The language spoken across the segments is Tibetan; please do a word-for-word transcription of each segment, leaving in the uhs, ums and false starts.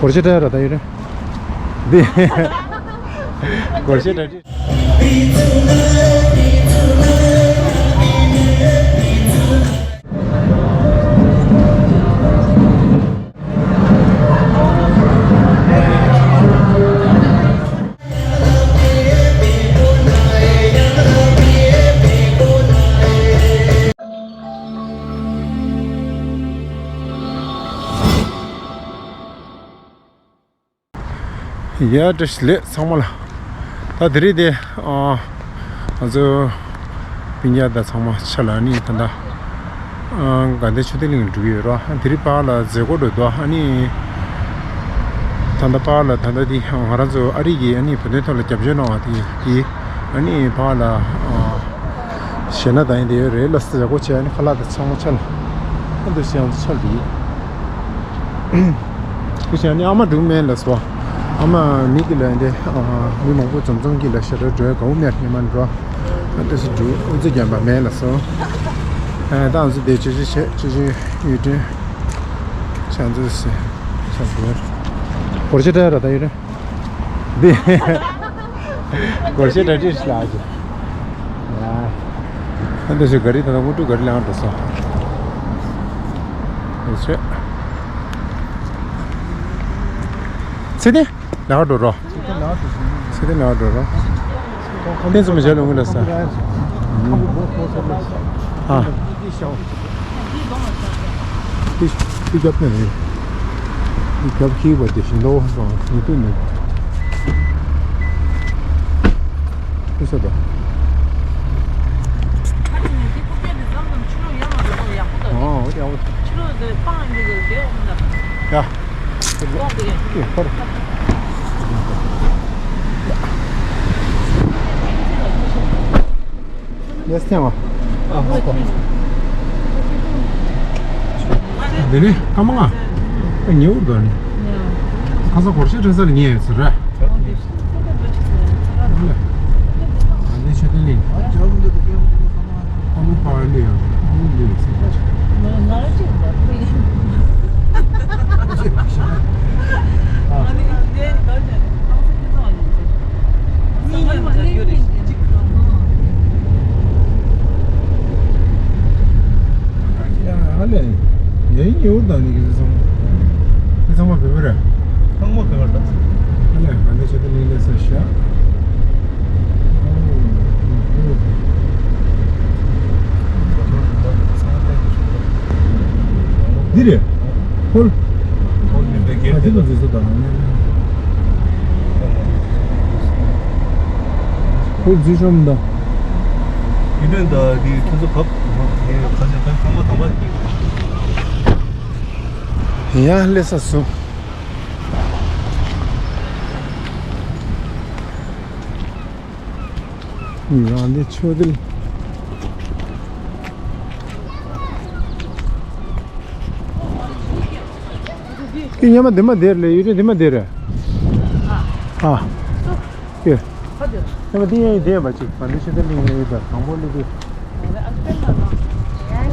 སྒོར་གཞས་འཁྲབ་ཡ་ར་ད་ཡོད་རེད། འདི། སྒོར་གཞས་འཁྲབ་ཀྱི། ཡ་བཀྲ་ཤིས་བདེ་ལེགས་ཚང་མ་ལ། ད་དེ་རིང་དེ་ཨ་ང་ཚོ་སྤུན་ཀྱག་དང་ཚང་མ་ཆ་ལ་ནི་ད་ལྟ་ཨ་དགའ་ལྡན་ཆོས་ལྡན་གླིང་ལ་འགྲོ་གི་ཡོད་ར། དེ་རིང་པཱ་ལགས་མཛད་སྒོ་འགྲོ་འདུག་ཨ་ནི་ད་ལྟ་པཱ་ལགས་ད་ལྟ་དེ་ང་རང་ཚོ་ཨ་རི་གི་ཨ་ནི་བོད་དོན་ཐོག་ལ་རྒྱབ་སྐྱོར་གནང་བ་དེ་དེ་ཨ་ནི་པཱ་ལགས་ཨ། ཞེ་ན་ད་ཡིན་དེ་ཡོད་རེད་ལ་ཟེར་གོ་ཆེ་ཨ་ནི་ཁ་ལག་དང་ཚང་མ་ཆ་ལ་ཨ་འདུ་ཤེས་ཡང་ཚོ་ཆ་ལ་དེ་ཡིན། ཁུ་ཤ་ནི་ཨ་མ་འགྲུག་མེད་ལ་སོ། ཨ་མ་མི་གི་ལ་འདི་མི་མང་པོ་འཛོམས་འཛོམས་ཀྱི་ལ་ཤ་ར་འགྲོ་གའུ་མེར་ཉི་མ་འགྲོ། ཨ་འདུ་ཤེས་འགྲུག་ཨུ་ཚུགས་རྒྱབ་པ་མེད་ལ་སོ། ཨ་ད་ང་ཚོ་དེ་ཆུ་ཆུ་ཆེ་ཆུ་ཆུ་ཡུལ་གྲོན་ཤ་འཛུལ་སེ་ཤ་འགྲོ། སྒོར་ཆེ་འདྲ་ར་ད་ཡོད་རེད། འདི། སྒོར་གཞས་གྲ་སྒྲིག་ལ་ཨ་ཅེ། ཡ། ཨ་འདི་ཞིག་ག་རི་ད་ལྟ་དངོས་གྲུབ་ག་རི་ལ་འགྲོ་སོང་། འདི་ཆེ། ཚེ་བརྟན་ལ་འགྲོ་རོགས། ཚེ་བརྟན་ལ་འགྲོ་རོགས། ཕན་ཚུན་མི་བྱ་ལོང་གི་ལ་ས། ཨ། ཏི་ཏི་རྒྱབ་ནས་རེད། ཏི་རྒྱབ་ཁྱིའི་བར་དེ་བཞིན་ལོ་བ་སོང་ཉེ་དུས་ནས། ཏི་ས་དང་། ཨོ་ཡག་པོ། ཡ། ཡེ་ཧོར། ཡེ་སྟེང་བ། ཨ་ཧོ་ཧོ། དེ་ནི་སྐར་མ་ལྔ། ཨ་ཉེ་བོ་འདུག་ནི། ཁ་སང་སྒོར་གཞས་འཁྲབ་ས་ལ་ཉེ་ཡོད་ཚོད་རེད། ཨ་ལེ། ཨ་ནི་ཆོས་ལྡན་གླིང་། ཨ་མོ་པར་ལི་ཡང་ཨ་མོ་ལི་ཡང་ཟེར་བ་ཞིག་ང་རང་ཅིག་འདྲ་ཁོ་ཡིན། ཨ་ནི་དེ་འདྲ་ནས་ཨང་སང་ཁྱེད་ཚོ་ཨ་ནི་ཚོ་མི་ཡིན་པ་ལས་ཡོད་རེད་ཅིག་ཨང་། ཡ་ཨ་ལས། ཡ་ཡིན་ཡོད་ད་ནི་ཁྱེད་ཚོ་ཚང་མ་ཁྱེད་ཚང་མ་བོད་པ་རེད། ཚང་མ་བོད་པ་རེད། ཨ་ལས་ག་འདྲ་བྱེད་དུ་ནི་ལས་ས་ཤ། འདི་རེད། ཧོལ། ཧོལ་མི་འདུག་གེ་ཨ་འདི་ལ་འཛུལ་ས་དང་། ཧོལ་འཛུལ་ཤོམ་དང་། ཡིན་དོན་དང་འདི་ཁྱོད་ཚོ་བབ། ཁ་ཤས་ཁ་ཤས་ཚང་མ་དང་པ་ཡིན། ཡ་ལས་ས་སུ། ཡང་འདི་ཆོས་དེ། ཁྱོད་ཉི་མ་འདི་མ་དེར་ལས་ཡུལ་འདི་མ་དེར། ཨ། ཁྱོད། ཉི་མ་འདི་ཡང་འདི་ཡང་བ་ཅིག་མ་འདི་ཆོས་དེ་ལས་ཡིན་པ་དང་པོ་ལས་དེ།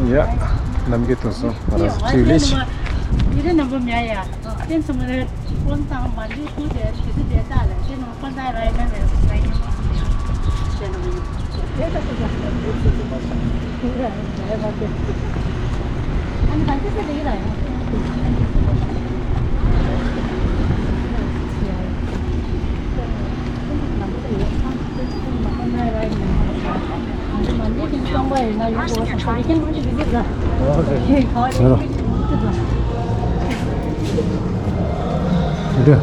ཡ། ནམ་གྱི་དུས་སུ་ང་རང་ཚོ་ཁྲིད་ལས་ཤིག་འདི།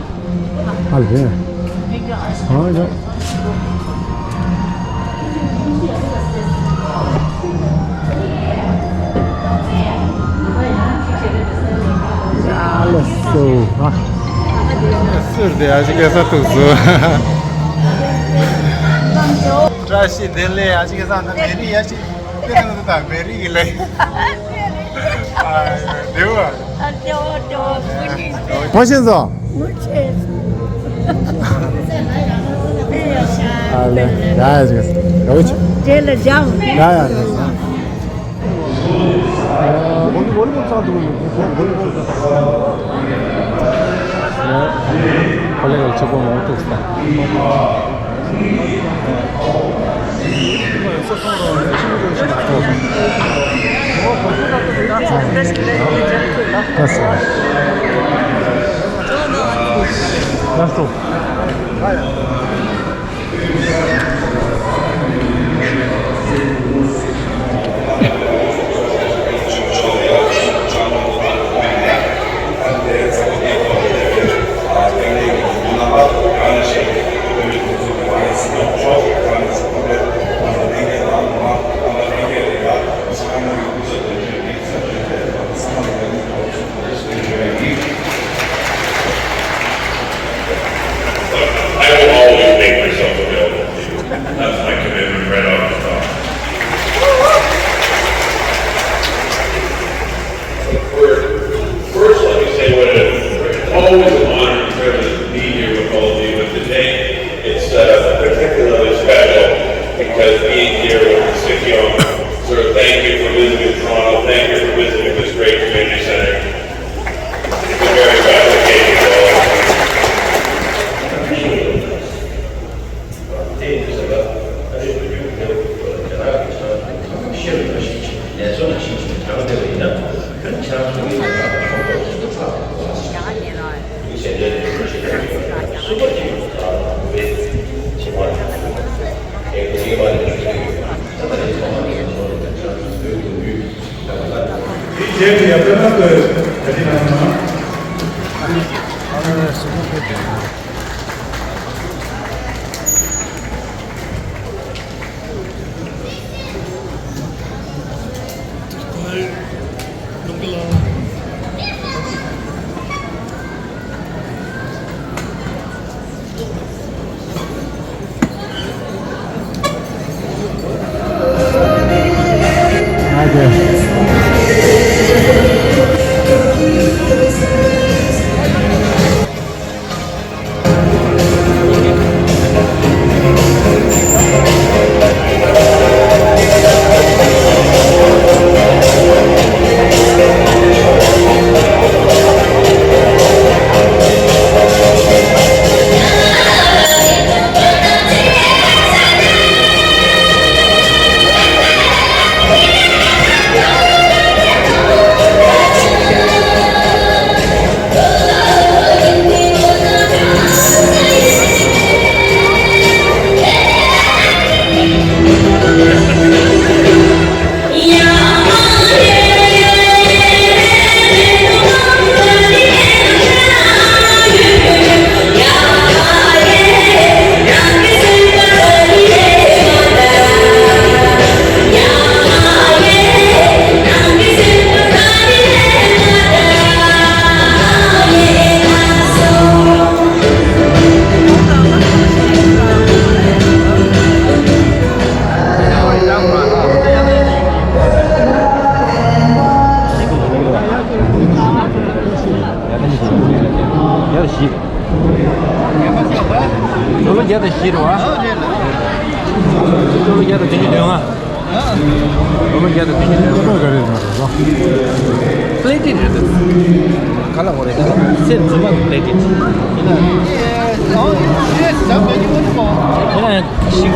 ཨ་ལས། ཨ་ཡ། ཡ་ལ་སོ་ཧ། སུར་དེ་ཨ་ཅི་སྐད་ས་ཐུག་སོ། བཀྲ་ཤིས་བདེ་ལེགས། ཨ་ཅི་སྐད་ས་ན་མེ་རི་ཡ་ཅི། དེ་ནང་དུ་ད་མེ་རི་གི་ལས། ཨ་དེ་བ། ཨ་ཏེའོ་ཏེའོ་ཀུན་ནི་ཏེ། ཕ་ཤེས་སོ། ཨ་ལེ། ཡ་ཡ་ཟེར། ཡ་ཡ་ཟེར། ཡ་ཡ་ཟེར། ཆོག་པ་མང་པོ་འདུག་ས། I will always make myself available to you. That's my commitment right off the top. First, first, let me say what a, it's always an honor and privilege to be here with all of you, but today it's uh, particularly special because being here with the Sikyong, sort of thank you for visiting Toronto, thank you for visiting this great community center. It's a very special occasion for all of us. བརྒྱ་དང་བཞི། ཌོ་ལར་བརྒྱ་དང་བཞི་རེད་བ། ཌོ་ལར་བརྒྱ་དང་བདུན་ཅུ་དོན་ལྔ། ཌོ་ལར་བརྒྱ་དང་བདུན་ཅུ་དོན་ལྔ། ག་རེ་རེད་མ་རེད་བ། པི་ལེ་ཊེཌ་རེད་ད། ག་ལ་འོ་རེད་ད། གསེར་རྫུན་མ་གི་པི་ལེ་ཊེཌ། ཁྱེད་རང་ཞིག་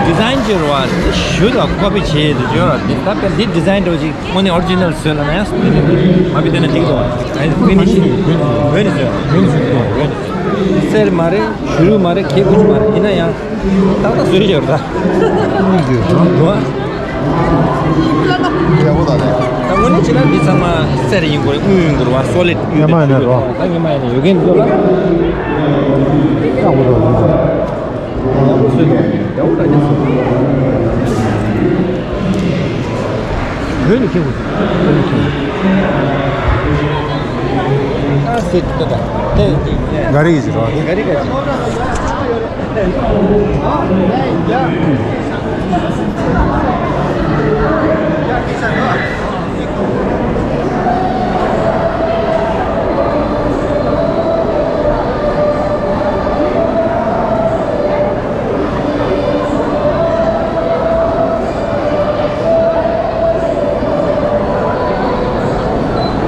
ཌི་ཛའིན་བྱས་རེད་བ། ཞུ་དང་ཀོ་པི་བྱས་ཏེ་བརྗོད་ར། འདི་ད་དཔེ་འདི་ཌི་ཛའིན་འདྲ་བོ་ཅིག་དངོས་གནས་ཨོ་རི་ཇི་ནལ་བཟོས་ལ་ན་ཡང་མ་བི་དེ་ན་འགྲིག་འདུག་ཨ་ནི་ཕི་ནི་ཤིང་བོད་ནས་བཟོས། བོད་ནས་བཟོས། གསེར་མ་རེད། བྱུ་རུ་མ་རེད། ཁེ་བུ་མ་རེད། ཡིན་ན་ཡང་ཏག་ཏག་བཟོས་རེད་བ། ད་དངོས་གནས་བྱས་ན་འདི་ཚང་མ་གསེར་ཡིན་དགོས་རེད། དངུལ་ཡིན་དགོས་རེད་བ། སོ་ལིཌ་དངུལ་རེད། ད་ངས་མ་ཡིན་ན་ཡོད་མཁན་འདུག་ལ། ཡག་པོ་འདུག་ཡག་པོ་འདུག་ཡག་པོ་འདུག་བོད་ནས་ཁྱེར་དགོས་འདུག་བོད་ནས་ཁྱེར་དགོས། ཨ་སེ་ཏ་ཏ། དེ་ག་རེ་ཡིན་ཟེར་བ། ག་རེ་ག་རེ།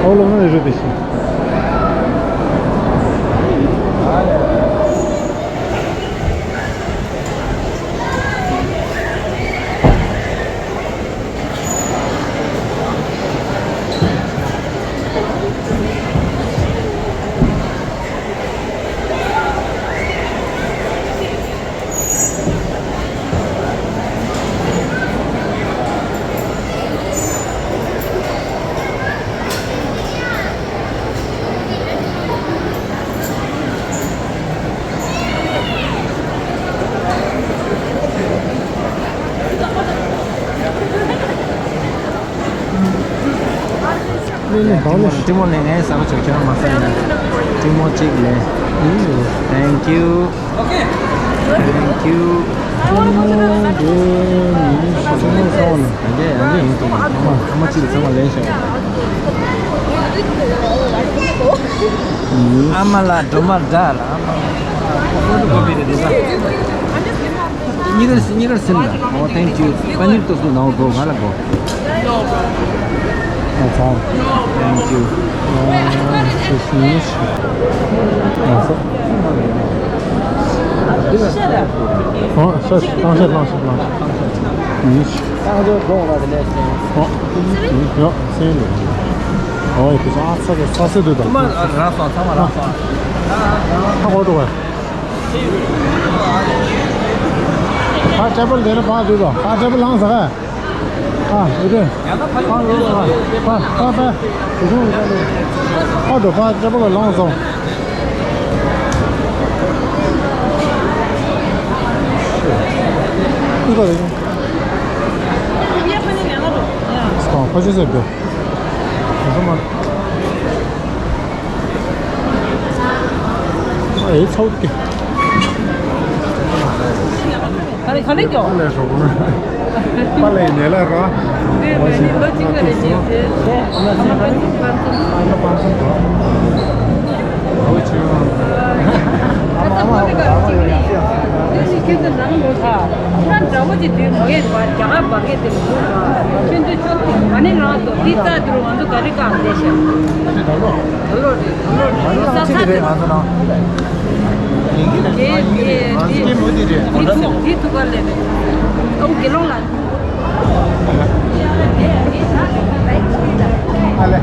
ཨོ་ལོ་ན་རེ་རེ་དེ་ཤི། གྲོ་མོ་གྲོ་མོ་ལེན། ངས་ཟ་བ་ཆོག་ཁྱོད་རང་མ་ཟ་ཡིན་ན། གྲོ་མོ་གཅིག་ལེན། ཨུ། Thank you. Thank you. གྲོ་མོ་དེ་ཉིན་ཞིག་གྲོ་མོ་ཟ་བ་ན། ཡང་འདྲ་ཡང་འདྲ་ཡིན་འདུག་ཨ་མ་ཨ་མ་གཅིག་ལ་ཚང་མ་ལེན་ཤོག་ཨུ། ཨ་མ་ལགས་སྒྲོལ་མ་ལགས་ལ་ཨ་མ། གཉིས་ཀར་གཉིས་ཀར་སེམས་ལ། Oh, thank you. པ་ནིར་ཏོག་ཙམ་ནང་དགོས། ང་ལ་དགོས། ཨ་ཚང་། Thank you. ཨ་ཤེས་ཤེས། ཨ་ཤ་ཤ་ལང་ཤ་ལང་ཤ་ལང་ཤ། ཨ་ཡོ་སེམས་ལ། ཨོ་ཡ་ཁྱོད་ཚོ་ཨ་ཚ་གི་ཚ་སེ་དུ་དང་། ཚང་མ་རག་སོང་། ཚང་མ་རག་སོང་། ཧ་གོ་འགྲོ་བ། ཕར་ཊེ་བལ་དེ་ནས་ཕར་འཛུལ་དང་། ཕར་ཊེ་བལ་ལངས་ཟེར་ག་ཨ་འོ་དེ། ཕར་ལངས་ཟེར་ག་ཕར་ཕར་ཕར། ཕར་འགྲོ། ཕར་ཊེ་བལ་ལ་ལངས་སོང་། ཨི་ཁོ་རེད། ཨ་ཕ་ཆུ་སེར་དེ། ཨ་ཚང་མ། ཨེ་ཚོགས་ཀྱི། ག་ལེ་ག་ལེ་ཀྱོ། པ་ལེ་ཧྲོ་པ་ལེ་ནེ་ལ་རོ། དེ་མ་ནི་ལོ་གཅིག་ག་ལེ་ཅིག་དེ། ཨ་མ་པ་ཅིག་པ་ཅིག་ཨ་མ་པ་ཅིག་པ་ཅིག་ཨ་མ་ཨ་མ་ཨ་མ་ཨ་མ། དེ་ནི་ཁྱེད་ཚོ་ནང་ལོ་ད། ཁྱེད་རང་འདྲ་བོ་ཅིག་དེ་མ་ཡེད་པ་རྒྱ་གར་བ་གེ་དེ་མ་ཡོད་པ། ཁྱེད་ཚོ་ཆོག་དེ་མ་ནི་རང་ཏོ་དེ་རྩ་དེ་རུ་ང་ཚོ་ག་རེ་བཀག་བསྡད་ཤག་ད་ལོ་རེད། ད་ལོ་རེད། ད་ལོ་རེད། ས་ས་ཚ་རེད། ང་ཚོ་ནང་དེ་དེ་དེ་དེ་མོ་དེ་རེད། དེ་ཐུག་དེ་ཐུག་ག་ལེ་རེད། ཨོ་དགེ་སློང་ལ། ཨ་ལེ།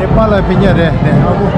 ཨེ་པཱ་ལགས་ཕེབས་མཁན་རེད་དེ། ཨ་ཁུ།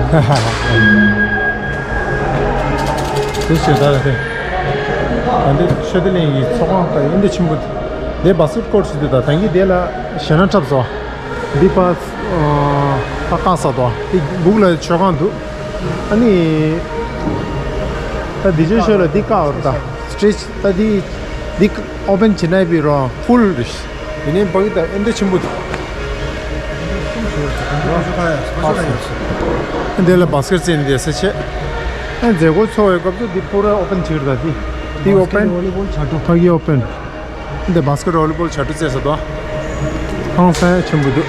དེ་ཞེ་དྲག་རེད་དེ། ད་འདི་ཆོས་སྡེ་གླིང་གི་ཚོགས་ཁང་དང་ཨིན་དེ་ཆེན་པོ་དེ། འདི་བཱ་སི་ཀེཊ་ཀོར་ཞིག་འདུག་ད་ད་གིན་དེ་ལ་ཞེད་སྣང་འཁྲབ་སོང་། འདི་པ་ཨ་བཀག་ས་དོ། འདི་སྦུག་ལ་མཆོད་ཁང་འདུག་ཨ་ནི་ད་འདི་ཆོས་ཤོད་ལ་འདི་བཀག་འོར་ད་སི་ཊེ་ཇི་ད་འདི་འདི་ཨོ་པན་བྱེད་ན་ཡི་རོ་ཕུལ་རེད། དེ་ནས་བག་ད་ཨེ་འདྲ་ཆེན་པོ་འདུག་འདི་ལ་བཱ་སི་ཀེཊ་རྩེ་ནས་བསྡད་ས་བྱས། ཨ་མཛད་སྒོ་ཚོགས་པའི་སྐབས་སུ་འདི་པུ་ར་ཨོ་པན་བྱེད་ཀྱི་རེད། ད་འདི་འདི་ཨོ་པན་ཕ་གི་ཨོ་པན། འདི་བཱ་སི་ཀེཊ་བོ་ལི་བོལ་བྱ་དྲུག་རྩེ་ས་དོ། ཧང་སང་ཆེན་པོ་འདུག་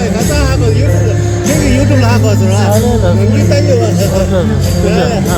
ད་ལྟ་ཧ་གོ་ཡུ་ཊུབ་ཁྱོད་ཀྱི་ཡུ་ཊུབ་ལ་ཧ་གོ་སོང་ར། ཨ་ལས་ལ། ང་གིས་ལྟ་ཡོད་པ།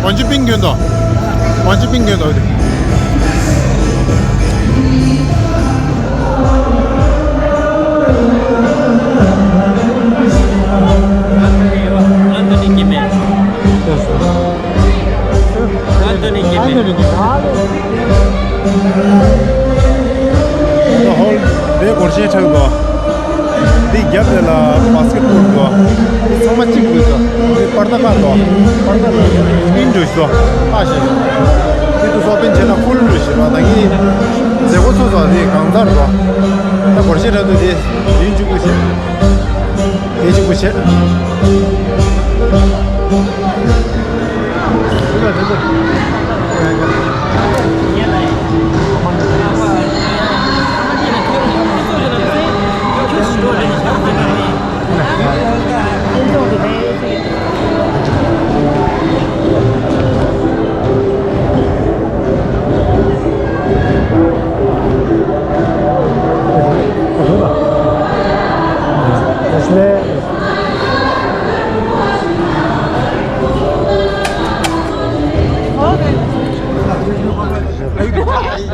王治鑌跟到，王治鑌跟到的。Anthony Gimme. Anthony Gimme. ཧོལ་དེ་སྒོར་གཞས་ཁྲག་འདུག་འདི་རྒྱབ་དེ་ལ་བཱ་སི་ཀེ་ཊི་བྷོལ་འདུག་འདི་ཚང་མ་གཅིག་འདུག་འདི་པར་ད་ཀ་འདུག་པར་ད་ཀ་སི་ཀི་རིན་འདྲ་ཞིག་འདུག་ཨ་ཞེ། འདི་དུ་སོ་པན་བྱས་ན་ཕུལ་འདྲ་ཞིག་ར། ད་གི་མཛད་སྒོ་ཚོགས་ས་དེ་གང་ཚར་འདུག་ད་སྒོར་གཞས་ཁྲག་འདུག་དེ་ཡིན་བཅུག་གི་ཞེ། དེ་བཅུག་གི་ཞེ།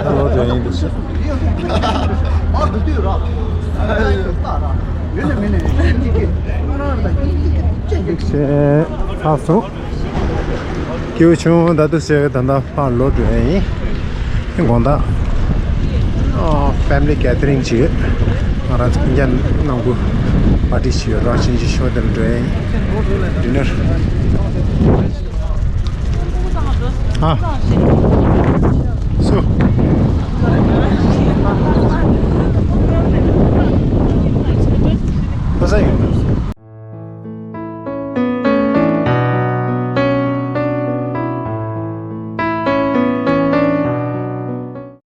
ལོ་དེ་ཡིན་འདུག་ལགས་སོ། སྐྱེས་བུ་ཆུང་ད་ལྟ་ཟེར་ད་ལྟ་ཕར་ལོག་འགྲོ་ཡ་ཡིན། དགོང་དག་ཨ་ཕེ་མི་ལི་གེ་ཐ་རིང་ཅིག་ཡོད། ང་རང་ཚོ་སྤུན་ཀྱག་ནང་ཁུལ་པར་ཊི་ཞིག་ཡོད། རང་བཞིན་གྱི་ཤོག་དེར་འགྲོ་ཡ་ཡིན། ཌི་ནར། ཨ། སུ།